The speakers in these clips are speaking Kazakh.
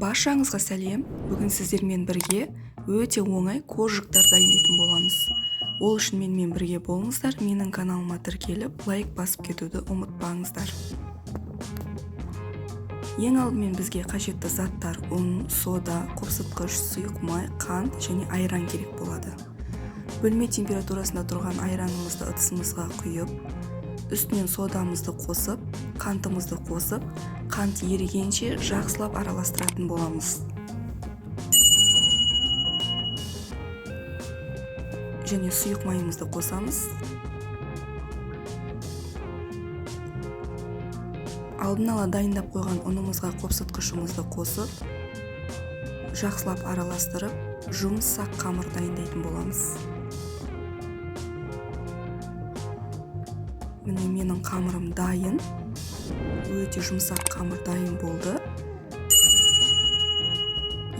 Баршаңызға сәлем. Бүгін сіздермен бірге өте оңай коржиктар дайындайтын боламыз. Ол үшін менімен бірге болыңыздар. Менің каналыма тіркеліп, лайк басып кетуді ұмытпаңыздар. Ең алдымен бізге қажетті заттар: ұн, сода, қопсытқыш, сұйық май, қант және айран керек болады. Бөлме температурасында тұрған айранымызды ыдысымызға құйып, үстінен содамызды қосып, қантымызды қосып, қант ерігенше жақсылап араластыратын боламыз. Және сұйық майымызды қосамыз. Алдын ала дайындап қойған ұнымызға қопсытқышымызды қосып, жақсылап араластырып, жұмсақ қамыр дайындайтын боламыз. Міне, менің қамырым дайын. Өте жұмсақ қамыр дайын болды.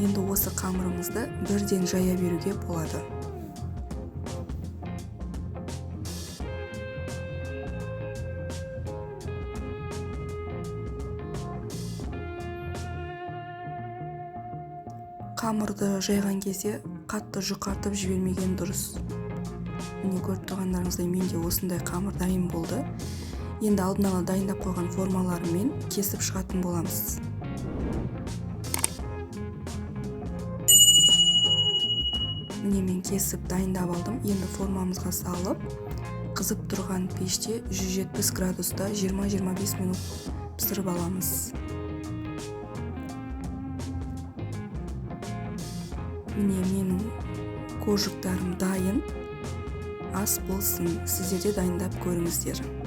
Енді осы қамырымызды бірден жая беруге болады. Қамырды жайған кезде қатты жұқартып жібермеген дұрыс. Міне, көріп тұрғандарыңыздай, менде осындай қамыр дайын болды. Енді алдын ала дайындап қойған формаларымен кесіп шығатын боламыз. Міне, мен кесіп дайындап алдым. Енді формамызға салып, қызып тұрған пеште 170 градуста 20-25 минут пісіріп аламыз. Міне, менің коржиктарым дайын. Ас болсын, сіздер де дайындап көріңіздер.